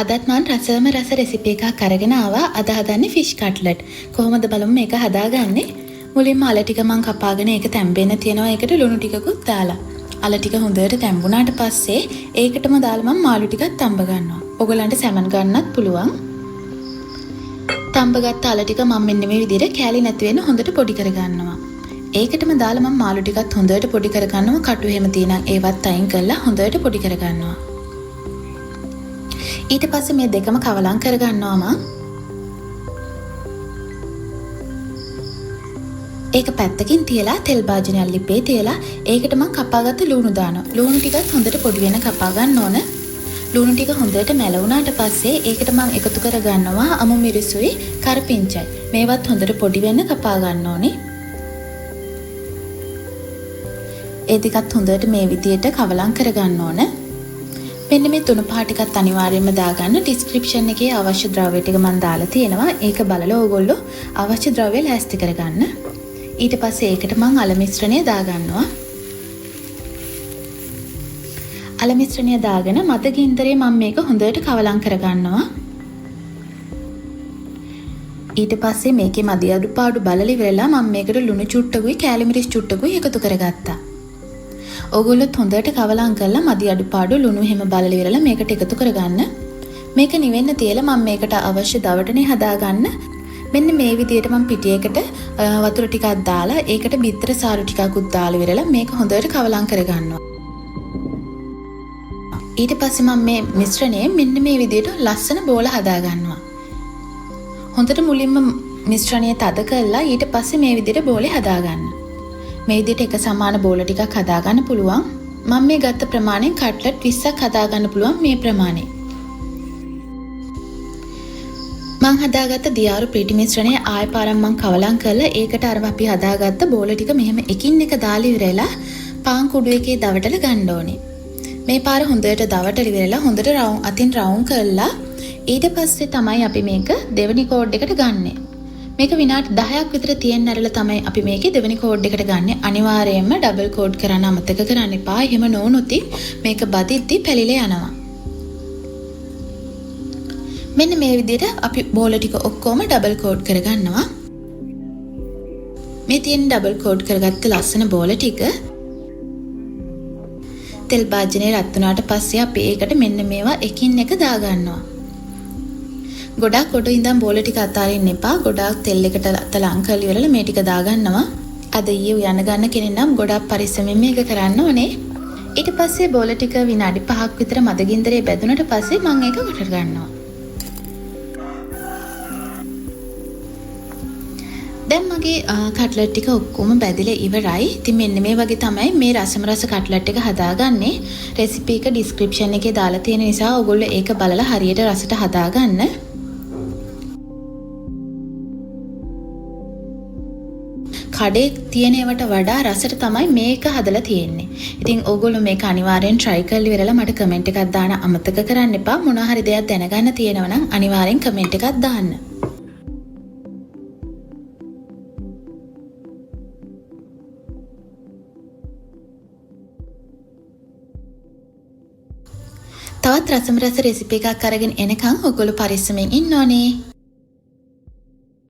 අදත් මං රසම රස රෙසිපි එකක් අරගෙන ආවා. අද හදන්නේ ෆිෂ් කට්ලට්. කොහොමද බලමු මේක හදාගන්නේ. මුලින්ම අල ටික මං කපාගෙන ඒක තැම්බෙන්න තියෙනවා. ඒකට ලුණු ටිකකුත් දාලා. අල ටික හොඳට තැම්බුණාට පස්සේ ඒකටම දාලා මං මාළු ටිකක් තඹ ගන්නවා. ඔයගලන්ට සැමන් ගන්නත් පුළුවන්. තඹගත්ත අල ටික මං මෙන්න මේ විදිහට කෑලි නැති වෙන්න හොඳට පොඩි කරගන්නවා. ඒකටම දාලා මං මාළු ටිකත් හොඳට පොඩි කරගන්නවා. කටු එහෙම තියෙනම් ඒවත් අයින් කරලා හොඳට පොඩි කරගන්නවා. ඊට පස්සේ මේ දෙකම කවලම් කරගන්නවා මං. ඒක පැත්තකින් තියලා තෙල් භාජනයක් ලිපේ තියලා ඒකට මං කපාගත්ත ලුණු දානවා. ලුණු ටිකත් හොඳට පොඩි වෙන කපා ගන්න ඕන. ලුණු ටික හොඳට මැලවුණාට පස්සේ ඒකට මං එකතු කරගන්නවා අමු මිරිසුයි කරපිංචයි. මේවත් හොඳට පොඩි වෙන්න කපා ගන්න ඕනේ. ඒ දෙකත් හොඳට මේ විදියට කවලම් කරගන්න ඕන. මෙන්න මේ තුන පහ ටිකත් අනිවාර්යයෙන්ම දාගන්න. ඩිස්ක්‍රිප්ෂන් එකේ අවශ්‍ය ද්‍රව්‍ය ටික මං දාලා තියෙනවා. ඒක බලලා ඕගොල්ලෝ අවශ්‍ය ද්‍රව්‍ය ලෑස්ති කරගන්න. ඊට පස්සේ ඒකට මං අල මිශ්‍රණය දාගන්නවා. අල මිශ්‍රණය දාගෙන මද ගින්දරේ මං මේක හොඳට කවලම් කරගන්නවා. ඊට පස්සේ මේකේ මදි අඩුපාඩු බලලා ඉවරලා මං මේකට ලුණු චුට්ටකුයි කෑලි මිරිස් චුට්ටකුයි එකතු කරගත්තා. ඕගොල්ලොත් හොඳට කවලම් කරලා මදි අඩුපාඩු ලුණු එහෙම බලලා ඉවරලා මේකට එකතු කරගන්න. මේක නිවෙන්න තියලා මං මේකට අවශ්‍ය දවටනේ හදාගන්න. මෙන්න මේ විදියට මං පිටියකට වතුර ටිකක් දාලා ඒකට බිත්තර සාරු ටිකකුත් දාලා ඉවරලා මේක හොඳට කවලම් කරගන්නවා. ඊට පස්සේ මං මේ මිශ්‍රණය මෙන්න මේ විදියට ලස්සන බෝල හදාගන්නවා. හොඳට මුලින්ම මිශ්‍රණය තද කරලා ඊට පස්සේ මේ විදියට බෝලේ හදාගන්න. මේ විදියට එක සමාන බෝල ටිකක් හදාගන්න පුළුවන්. මම මේ ගත්ත ප්‍රමාණයෙන් කට්ලට් 20ක් හදාගන්න පුළුවන් මේ ප්‍රමාණය. මං හදාගත්ත දියාරු පිටි මිශ්‍රණය ආය පාරක් මං කවලම් කරලා ඒකට අර අපි හදාගත්ත බෝල ටික මෙහෙම එකින් එක දාලා ඉවරලා පාන් කුඩු එකේ දවටලා ගන්න ඕනේ. මේ පාර හොඳට දවටලා ඉවරලා හොඳට අතින් රවුම් කරලා ඊට පස්සේ තමයි අපි මේක දෙවෙනි කෝඩ් එකට ගන්නෙ. මේක විනාඩි 10ක් විතර තියෙන්න ඇරලා තමයි අපි මේකේ දෙවෙනි කෝඩ් එකට ගන්නෙ. අනිවාර්යයෙන්ම ඩබල් කෝඩ් කරන්න අමතක කරන්න එපා. එහෙම නොවුනොත් මේක බදිද්දි පැලිලා යනවා. මෙන්න මේ විදිහට අපි බෝල ටික ඔක්කොම ඩබල් කෝඩ් කරගන්නවා. මේ තියෙන ඩබල් කෝඩ් කරගත්ත ලස්සන බෝල ටික තෙල් භාජනය රත් වුණාට පස්සේ අපි ඒකට මෙන්න මේවා එකින් එක දාගන්නවා. ගොඩාක් කොට ඉඳන් බෝල ටික අතාරින්න එපා. ගොඩාක් තෙල් එකට අත ලං කරලා ඉවරලා මේ ටික දාගන්නවා. අද ඊයේ උයන ගන්න කෙනෙක් නම් ගොඩාක් පරිස්සමෙන් මේක කරන්න ඕනේ. ඊට පස්සේ බෝල ටික විනාඩි 5ක් විතර මද ගින්දරේ බැදුනට පස්සේ මං ඒක කොට ගන්නවා. දැන් මගේ කට්ලට් ටික ඔක්කොම බැදිලා ඉවරයි. ඉතින් මෙන්න මේ වගේ තමයි මේ රසම රස කට්ලට් එක හදාගන්නේ. රෙසිපි එක ඩිස්ක්‍රිප්ෂන් එකේ දාලා තියෙන නිසා ඔයගොල්ලෝ ඒක බලලා හරියට රසට හදාගන්න. කඩේ තියෙන ඒවට වඩා රසට තමයි මේක හදලා තියෙන්නේ. ඉතින් ඔයගොල්ලෝ මේක අනිවාර්යෙන් try කරලා ඉවරලා මට කමෙන්ට් එකක් දාන්න අමතක කරන්න එපා. මොනවා හරි දෙයක් දැනගන්න තියෙනවා නම් අනිවාර්යෙන් කමෙන්ට් එකක් දාන්න. තවත් රසම රස රෙසිපි එකක් අරගෙන එනකන් ඔයගොල්ලෝ පරිස්සමෙන් ඉන්න ඕනේ.